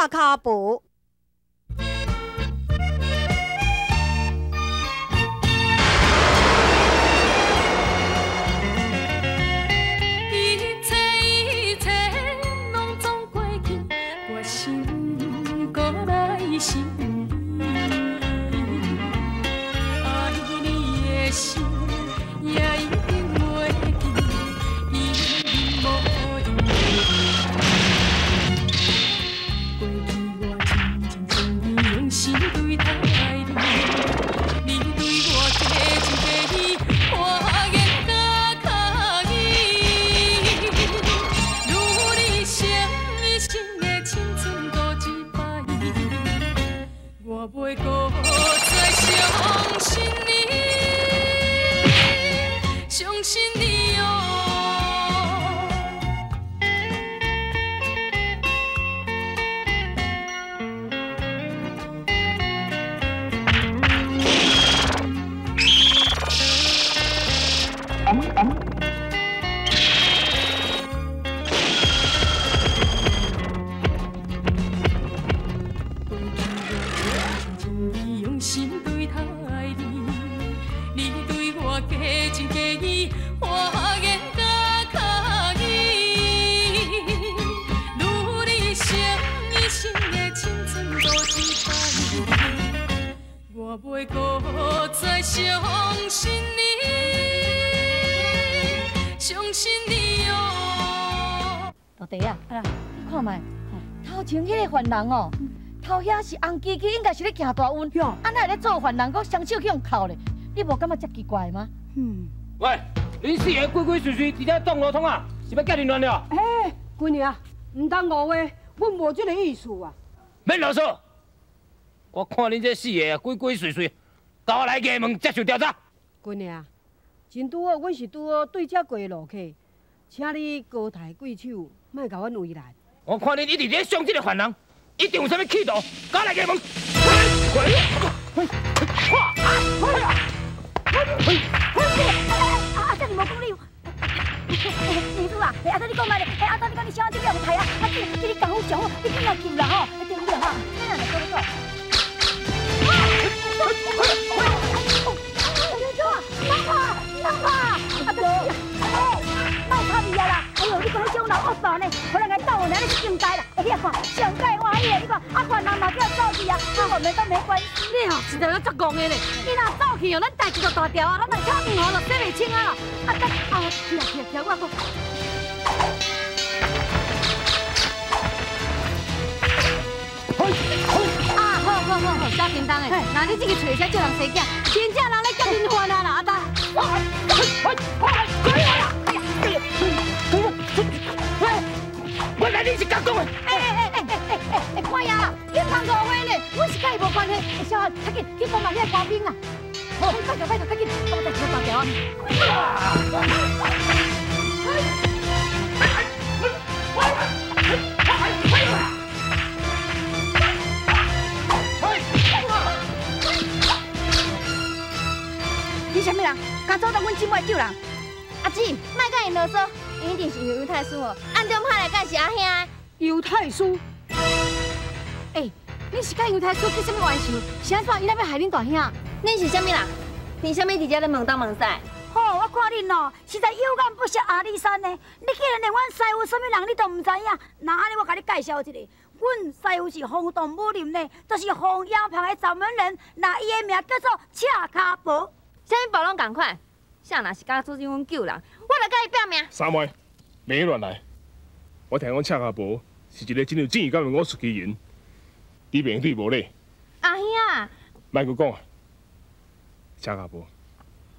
跤婆。一切一切拢总过去，我心阁来想你，爱你的心也一定袂记，伊无用。过去我真情真意用心对待你，你对我假情假意，我愿甲敲伊。如你生一生的青春搁一摆，我袂阁再相信你，相信你哦。过去我真情真意用心对待你，你对我假情假意，我愿甲敲伊。如你生一生的青春搁一摆，我袂阁再相信你，相信你哦。老弟啊，你看觅，头前彼个犯人哦，头遐是红基基，应该是咧行大运，啊哪会咧做犯人，阁双手去予铐咧？你无感觉遮奇怪吗？喂，恁四个鬼鬼祟祟伫遮挡路通啊，是欲结恁乱了？哎，军爷，毋通误会，阮无这个意思啊。免啰嗦，我看恁这四个啊，鬼鬼祟祟，共我来衙门接受调查。军爷，真拄好，阮是拄好对遮过路客，请你高抬贵手，莫共阮为难。我看恁一直伫咧伤这个犯人，一定有啥物企图，共我来衙门。啊，这尔无讲理。年主啊，阿嫂你讲觅咧，阿嫂你讲你小可这边有抬啊，啊，叫你功夫上好，你紧来救啦吼，对不对吼？你若来讲你讲。年主啊，莫怕，莫怕，阿哥，莫插伊啊啦！哎呦，你讲彼种人恶霸呢，予人来斗呢，你是境界啦！哎，你看，上界欢喜的，你看，啊，犯人嘛叫走去啊，跟我们都没关系。你吼实在足戆的咧，伊若走去哦，咱代志就大条啊，咱来敲银行就洗袂清啊啦！啊，等啊，去啊去啊去啊，我讲。啊，好好好好，小叮当的，那你这个揣车借人生囝，真正人咧结恁婚啊啦，阿达。原来你是共讲的。哎，看呀啦，你通误会呢，阮是佮伊无关系。小汉，较紧去帮忙遐官兵啦。好，拜托拜托，较紧，我代志大条啊。你啥物人？敢阻挡阮姊妹救人？阿姊，莫共𪜶啰嗦，𪜶一定是因为杨太师哦，暗中派来监视阿兄的。杨太师，欸，你是佮杨太师结啥物冤仇？是按怎伊来欲害恁大兄？恁是啥物人？凭啥物伫遮咧问东问西？吼，我看恁哦，实在有眼不识阿里山呢。你竟然连阮师父啥物人你都毋知影？那按呢，我共你介绍一下，阮师父是轰动武林呢，就是洪阳帮的掌门人。那伊的名叫做赤跤婆。啥物婆拢仝款，谁若是敢阻止阮救人，我就共伊拼命。三妹，袂乱来。我听讲赤跤婆是一个真有正义感的武术奇人，你袂用对伊无礼。阿兄，莫阁讲啊，赤跤婆，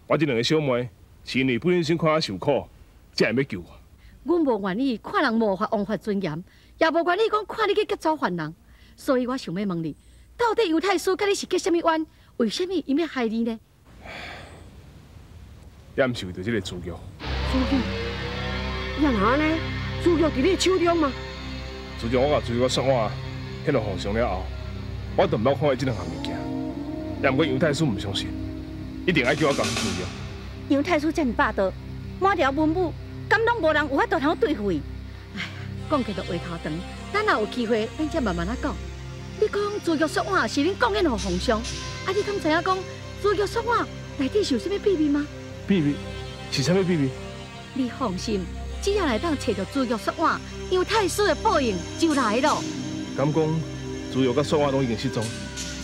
我这两个小妹是因为不忍心看我受苦，才会欲救我。阮无愿意看人冒犯王法尊严，也无愿意讲看你去结走犯人，所以我想欲问你，到底杨太师佮你是结啥物冤？为啥物伊欲害你呢？也毋是为著这个朱玉。朱玉，也若按呢？朱玉伫你手中吗？自从我共朱玉说话，彼落奉上了后，我就毋捌看过这两项物件。也毋过杨太师毋相信，一定爱叫我交出朱玉。杨太师遮尔霸道，满朝文武，敢拢无人有法度通对付伊？哎呀，讲起就话头长，咱若有机会，咱才慢慢仔讲。你讲朱玉说话是恁讲因予皇上，啊，你敢知影讲朱玉说话内底是有啥物秘密吗？秘密？是啥物秘密？你放心，只要来当揣著朱玉说话，杨太师的报应就来了。敢讲朱玉佮说话拢已经失踪？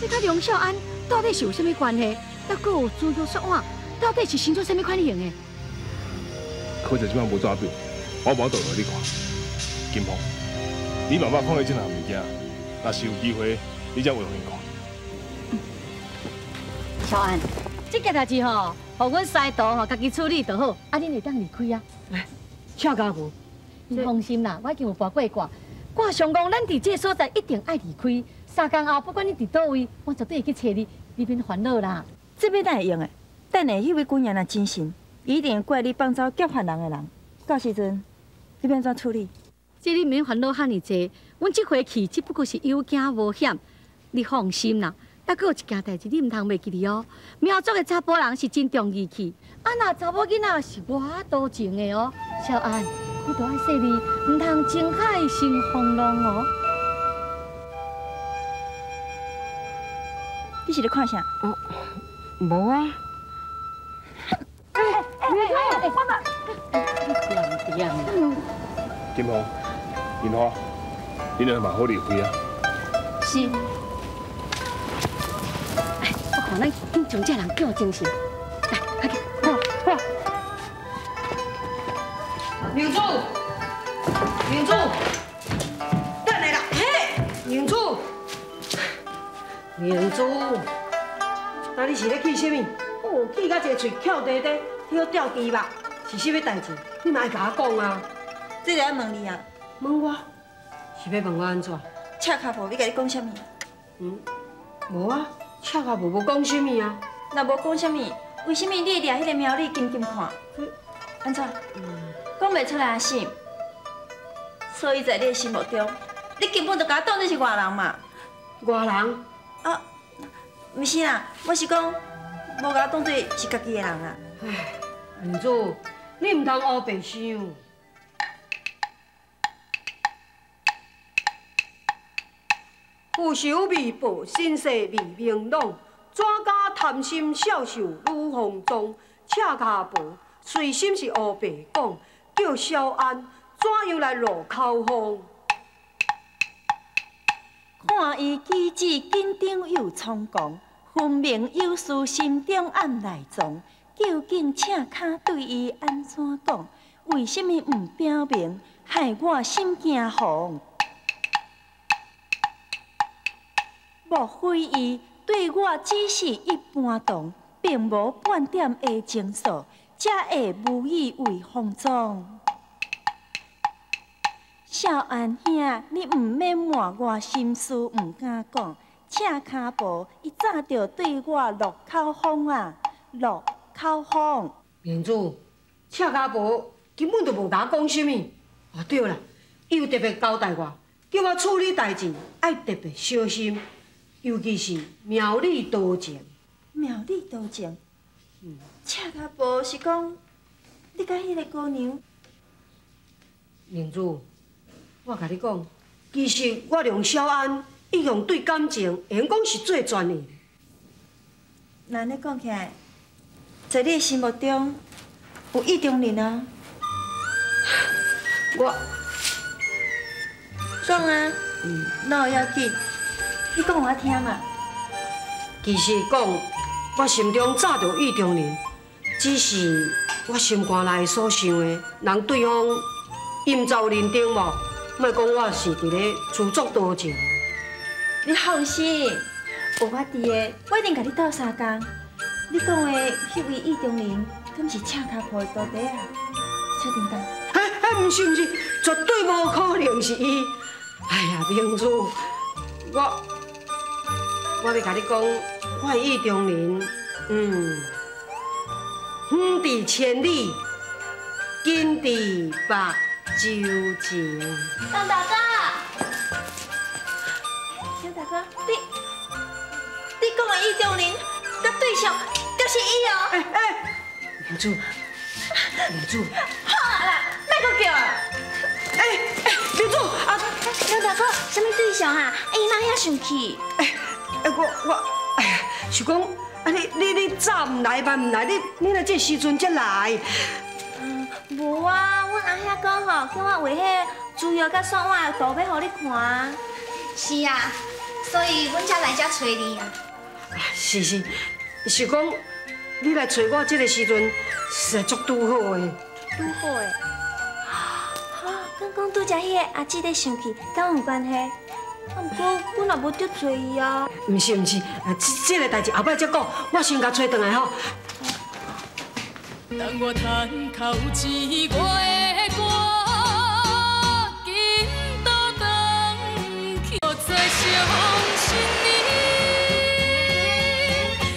这佮梁孝安到底是有啥物关系？抑阁有朱玉说话到底是生出啥物款型的？可是这摆无纸笔，我无法度予你看。金凤，你慢慢看这项物件，若是有机会，你才画予𪜶看。小安，这件代志吼，予阮师徒吼家己处理就好，啊，恁会当离开啊。赤跤婆，你放心啦，我已经有跋过卦，卦上讲咱伫这个所在一定爱离开。3工后，不管你伫佗位，我绝对会去揣你，你免烦恼啦。这欲哪会用的？等下彼位军爷若真信，伊一定会怪你放走劫犯人的人。到时阵，你欲按怎处理？这你免烦恼遐尔济，阮这回去只不过是有惊无险，你放心啦。还阁有一件代志，你毋通袂记哩哦。苗族的查埔人是真重义气，啊，若查某囡仔是偌多情的哦。小安，你著爱细腻，毋通情海生风浪哦。你是咧看啥？哦，无啊。我嘛。金凤、银花，恁两个嘛好离开啊。是。我看咱紧将这人叫精神，来，快去，好，好。明珠，明珠，等下啦，嘿，明珠，明珠，那你是咧气啥物？哦，气甲一个喙翘短短，去好吊猪肉，是啥物代志？你嘛爱共我讲啊。这个爱问你啊。问我？是欲问我按怎？赤跤婆，伊共你讲啥物？嗯，无啊。赤跤婆无讲啥物啊？若无讲啥物，为啥物你会掠彼个苗丽紧紧看？按怎？讲袂出来啊是？所以在你的心目中，你根本就共我当做是外人嘛？外人？啊，毋是啦，我是讲，无共我当做是家己的人啊。唉，明珠，你毋通乌白想。父仇未报，身世未明朗，怎敢贪心消受女风装？赤跤婆随心是乌白讲，叫小安怎样来落口风？看伊举止紧张又冲狂，分明有事心中暗内藏。究竟赤跤对伊按怎讲？为啥物毋表明，害我心惊惶？莫非伊对我只是一般同，并无半点的情愫，才会无意为放纵？少安兄，你毋免瞒我心事，毋敢讲。赤跤婆伊早就对我落口风啊，落口风。明珠，赤跤婆根本就无共我讲啥物。哦，对啦，伊有特别交代我，叫我处理代志爱特别小心。尤其是苗丽多情，苗丽多情。赤跤婆是讲你佮彼个姑娘。明珠，我共你讲，其实我梁小安一向对感情，会用讲是最专一。那按呢讲起来，在你的心目中有意中人啊？我讲啊，哪有要紧？你讲予我听嘛。其实讲，我心中早就有意中人，只是我心肝内所想的，人对方伊毋知有认定无？莫讲我是伫咧自作多情。你放心，有我伫的，我一定共你斗相共。你讲的彼位意中人，敢是赤跤婆的徒弟啊？小叮当。哎哎，毋是毋是，绝对无可能是伊。哎呀，明珠，我欲共你讲，我的意中人，远伫千里，近伫目睭前。张大哥，张大哥，你讲的意中人，佮对象就是伊哦。哎哎，明珠，明珠，好啊啦，莫阁叫啊！哎哎，明珠啊，刘大哥，啥物对象啊？哎，伊哪遐生气？哎，我，哎呀，是讲啊，你早毋来，慢毋来，你若这时阵才来？无啊，阮阿兄讲吼，叫我画彼猪肉佮蒜碗的图欲予你看。是啊，所以阮才来遮揣你啊。是是，是讲你来揣我这个时阵，实在足拄好的。拄好的。哈，敢讲拄才彼个阿姊咧生气，敢有关系？啊，毋过阮也无得罪伊啊。毋是毋是，这个代志后摆才讲，我先共揣转来吼。当我叹口气，我会赶紧倒转去，不再相信你，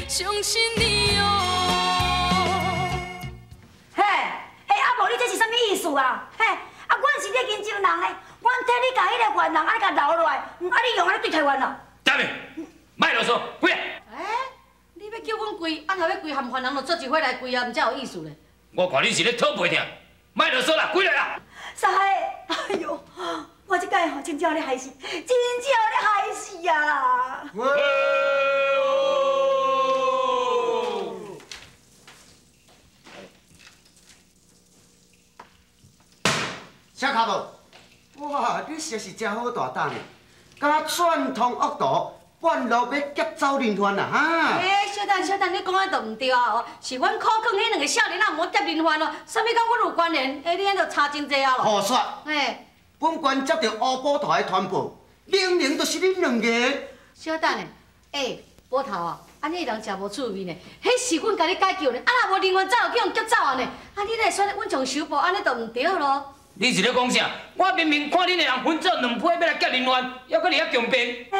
相信你哦。嘿，欸，阿无你这是啥物意思啊？嘿，啊，阮是咧研究人的，阮替你共彼个犯人爱共留落来，啊，你用按呢对待阮啊？佳美，莫啰嗦，跪。你欲叫阮跪，啊若欲跪，和犯人就做一伙来跪啊，毋才有意思咧。我看你是咧讨陪疼，莫啰嗦啦，跪落啦。师兄，哎哟，我这摆吼真正咧害死，真正咧害死啊！小卡无，哇，你实是真好大胆呢，敢串通恶徒。半路欲劫走林凡啊！哈！欸，小等小等，你讲的都毋对啊！哦，是阮苦劝彼两个少年仔毋好劫林凡哦，啥物佮阮有关联？欸，你按就差真济啊咯！胡说！嘿，本官接到乌捕头的传报，明明就是恁两个。小等下，欸，捕头啊，按呢人诚无趣味呢。彼是阮共你解救呢，啊若无林凡早就去予劫走啊呢。啊，你哪会说阮将收报，按呢就毋对咯？你是咧讲啥？我明明看恁的人分做两批欲来劫林凡，犹阁伫遐强辩。欸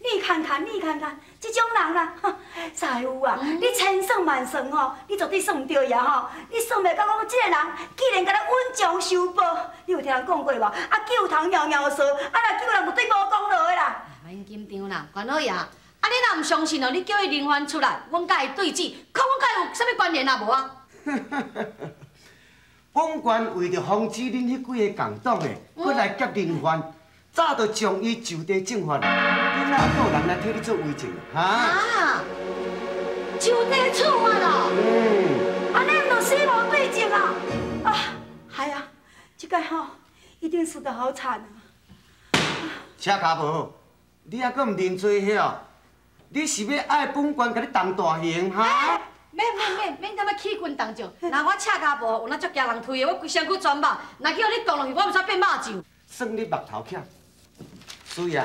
你看看，你看看，这种人啦，师傅啊，你千算万算吼，你绝对算毋对呀吼！你算袂到讲这个人竟然共咱稳将收报，你有听人讲过无？啊，救头摇摇趖，啊若救人绝对无功劳的啦。免紧张啦，关老爷，啊你若毋相信哦，你叫伊林凡出来，阮佮伊对质，看阮佮伊有啥物关联啊无啊？本官为著防止恁彼几个共党的，阁来劫林凡。早就将伊就地正法，你哪阁有人来替你做伪证？哈？啊！就地处罚咯。嗯。按呢毋就死无对证啊！啊，系啊，这摆吼一定死得好惨啊！赤跤无，你犹阁毋认罪晓？你是欲爱本官共你动大刑哈？免免免免，踮咧起军动将。若我赤跤无，有哪足惊人推的，我规身躯全肉，若去予你动落去，我毋使变肉酱。算你目头巧。输赢，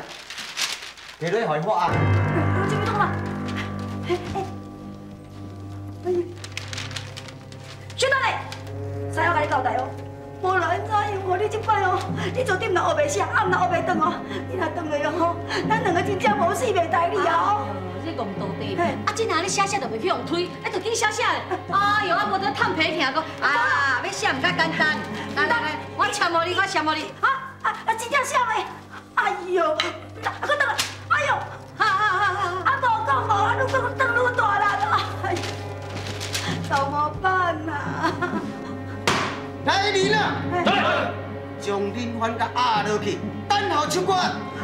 提落去予伊发啊！这边动了，哎，小等下，师傅共你交代哦，无人知影哦，你这摆哦，你绝对毋通乌白写，啊毋通乌白转哦，你若转来哦，咱两个真正无死袂代你啊！哦，你戆道地，啊，这若你写写就袂去予推，啊，就紧写写。哎哟，啊，无得趁皮疼阁，啊，欲写毋较简单。来来来，我签予你，我签予你。啊啊啊！真正写袂？哎呦，啊，阁转来，哎呦，哈哈哈哈！啊，无讲无，啊，愈讲转愈大力啊！哎，怎么办啊？来人啊！将林凡共押落去，等候处决。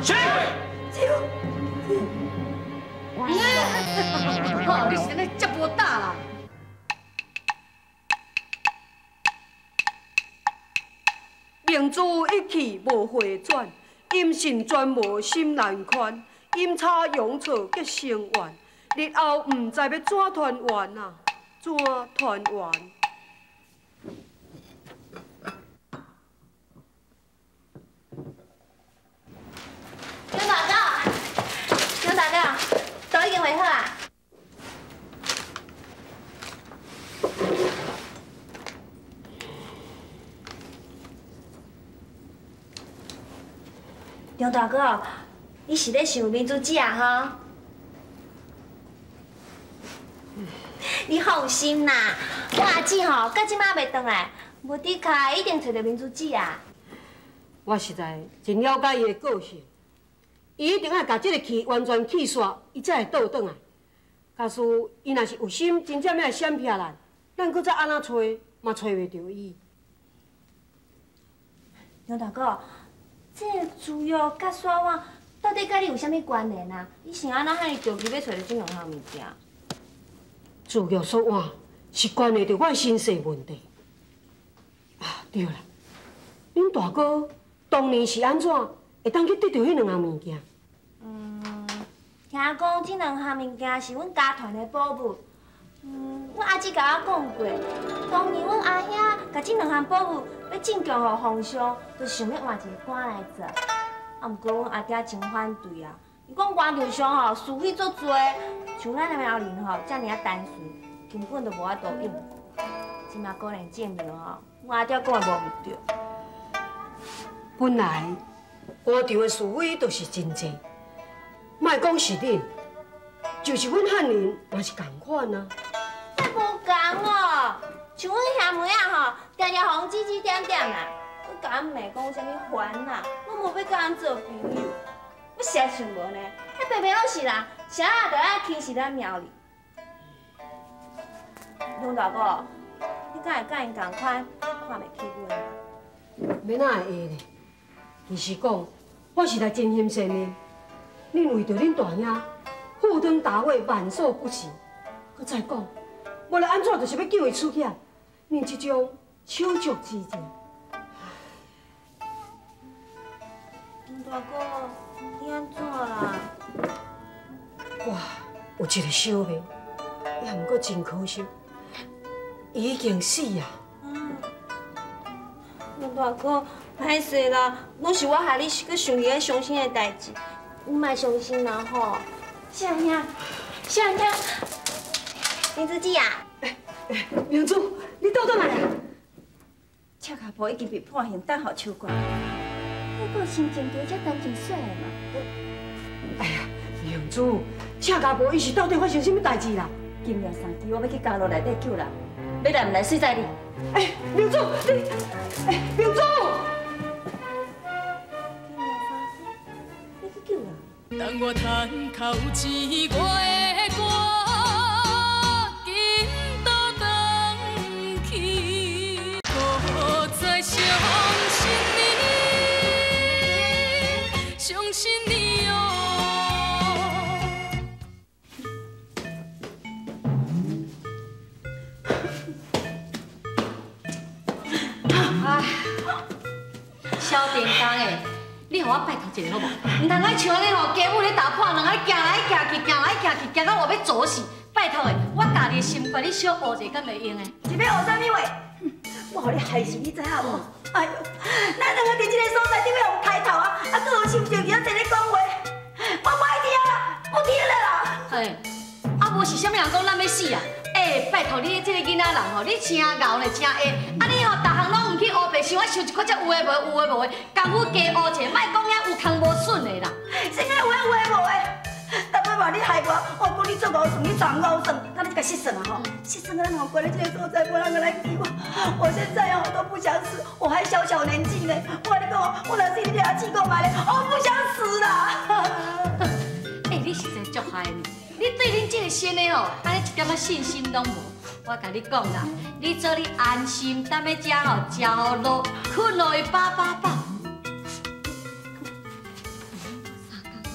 是。好，你是按呢遮无胆啦！明珠一去无回转。音信全无心难宽，阴差阳错结成缘，日后毋知欲怎团圆啊，怎团圆？张大哥，张大哥，都已经画好啊。张大哥，你是咧想民主姊啊？吼？你放心啦，我阿姊吼，到这马袂转来，无的确一定揣著民主姊啊。我实在真了解伊的个性，伊一定爱共这个气完全气煞，伊才会倒转来。假使伊若是有心，真正欲来闪避咱，咱阁再按怎揣，嘛揣袂著伊。张大哥，这个猪肉佮刷碗到底佮你有啥物关联啊？你是按怎遐尔著急欲揣著这两项物件？猪肉刷碗是关系著我的身世问题。啊，对啦，恁大哥当年是按怎会当去得著彼两项物件？嗯，听讲这两项物件是阮家传的宝物。嗯，阮阿姊共我讲过，当年阮阿兄共这两项宝物欲进贡予皇上，就想欲换一个官来做。啊，毋过阮阿爹真反对啊，伊讲官场上吼是非足济，像咱的苗人吼遮尔仔单纯，根本就无法度应付。这马果然证明吼，阮阿爹讲的无毋对。本来官场的是非就是真济，莫讲是恁，就是阮汉人嘛是仝款啊。那无仝哦，像阮兄妹仔吼，定定予人指指点点啦。阁共阮骂讲啥物烦啦，拢无欲佮人做朋友。我实在想无呢，彼白白拢是人，啥啊都爱轻视咱苗栗。龙大哥，你敢会佮𪜶仝款，看袂起阮？欲哪会会咧？其实讲，我实在真欣羡的。恁为著恁大兄赴汤蹈火，万所不辞。阁再讲，无论按怎，就是欲救伊出险。恁这种手足之情，龙大哥，你按怎啦？我有一个小妹，也毋过真可惜，伊已经死啊。龙大哥，歹势啦，拢是我害你阁想起彼伤心的代志，你莫伤心啦吼。小兄，小兄，林子姊啊，明珠，你倒转来啊！赤跤步已经被判刑，等候处决。你阁心情伫遮担真细的嘛？哎呀，明珠，赤跤步伊是到底发生啥物代志啦？金庙三支，我欲去监牢内底救人，欲来毋来随在你。哎，明珠，你，哎，明珠。金庙三支，你去救人？当我叹口气，我会赶紧倒转去，不再相信你，相信你哦。哎，小叮当的，你予我拜托一下好无？毋通爱像按呢吼，家母咧打破，两个行来行去，行来行去，行到我欲作死。拜托的，我家己的心肝，你小学者敢会用的？是欲学啥物话？我予你害死，你知影无？哎哟，咱两个伫这个所在，你欲予开头啊？啊，阁有心情伫遐坐咧讲话，我无爱听啦，不听了啦。嘿，啊无是啥物人讲咱欲死啊？欸，拜托你这个囡仔人吼，你真𠢕咧，真会，啊你吼，逐项拢毋去乌白想，我想一寡这有的无的，有的无的，功夫加乌者，莫讲遐有空无笋的啦。啥物有的有的无的？逐摆嘛你害我，我讲你做五算，你撞五算，那你这个失算啊吼！失算啊，咱吼关咧这个所在，无人来救我。我现在哦都不想死，我还小小年纪呢。我跟你讲，我若是你俩试讲觅咧，我不想死啦。欸，你实在足害呢！你对恁这个新的吼，按呢一点仔信心拢无。我共你讲啦，你做你安心，踮咧遮吼，食予落，睏予伊饱饱饱。三工吼，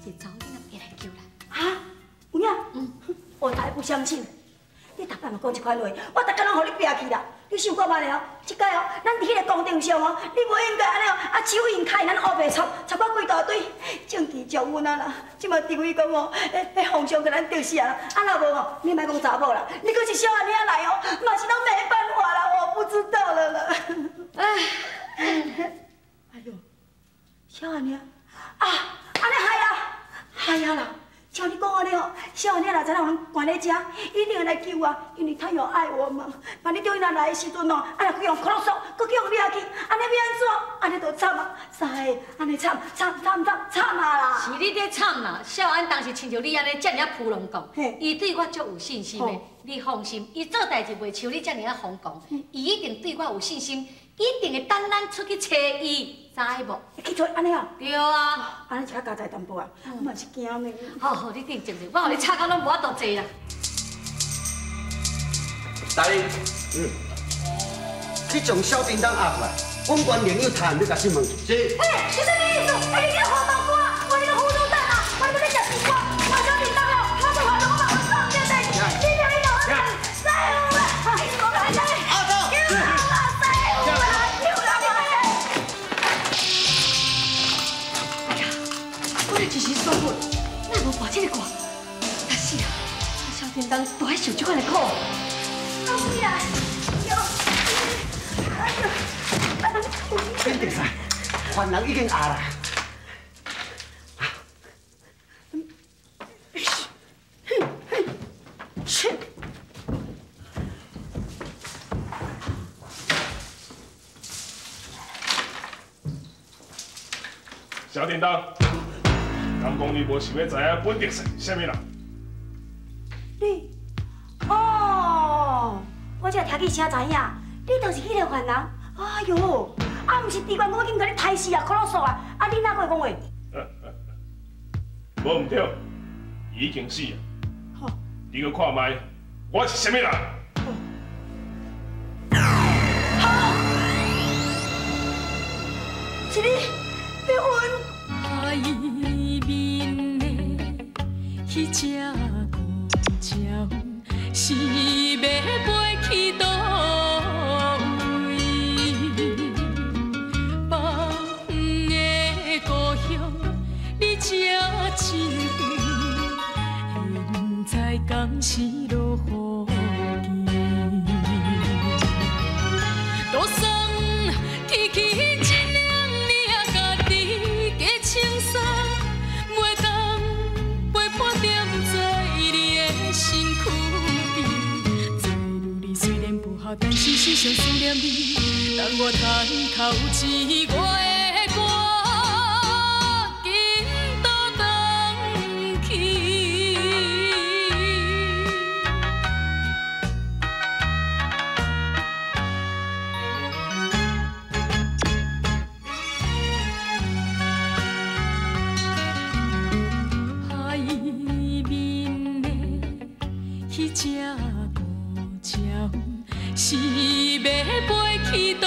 有一个查某囡仔会来救咱。哈？有影？嗯，我才不相信。你逐摆嘛讲这款话，我逐工拢予你拚去啦。你想看觅咧哦？这摆哦，咱伫彼个工程上哦，你无应该按呢哦，啊手印开咱乌白插插到规大堆，证据足阮啊啦。这马除非讲哦，彼皇上共咱得死啊，啊若无哦，你莫讲查某啦，你阁是小阿娘来哦，嘛是拢没办法啦，我不知道了啦。哎，哎呦，小阿娘啊，按呢害啊，害啊啦！像你讲按呢哦，小阿娘若知影阮关咧遮，一定会来救我，因为他有爱我嘛。万一叫伊若来的时阵哦，啊若去予箍索，阁去予掠去，按呢欲按怎？按呢就惨啊！三个按呢惨惨惨惨惨啊啦！是你咧惨啦，小安当时亲像你按呢遮尔仔扑浪讲，伊对我足有信心的，你放心，伊做代志袂像你遮尔仔疯狂，伊一定对我有信心，一定会等咱出去揣伊。知无？去揣按呢啊？对啊。按呢是较加在淡薄啊，我嘛是惊呢。好好，你冷静者，我予你吵到拢无法度坐啦。大人，你将小叮当押出来，阮关灵有谈要共审问。是。嘿，你啥物意思？哎，你这个糊涂瓜，我你个糊涂蛋啊！我你要食地瓜，我小叮当哦，我做法度我嘛有创这代志，你听你讲我师傅啊，我来来，救人啊，师傅啊，救人啊！哎呀，我一时疏忽，哪无跋这个卦？但是啊，小叮当都爱受这款的苦。老师啊，哟，哎呦！变特赛，犯人已经压啦。小叮当，敢讲你无想欲知影本特赛是啥物人？你，哦，我才听你声知影，你就是彼个犯人。哎呦！啊，毋是猪关公已经共你刣死啊，苦鲁索啊！啊，你哪阁会讲话？无毋对，伊已经死啊！你阁看觅，我是啥物人？哈！是你，你阮。海面的彼只孤鸟，是欲飞去佗位？放的故乡离这真远，现在敢是落雨季？多送去去一领领家己加穿衫，袂当陪伴踮在你的身躯边。做女儿虽然不孝，但是时常思念你。当我叹口气，我会赶紧倒转去。海面的彼只孤鸟，是欲飞去佗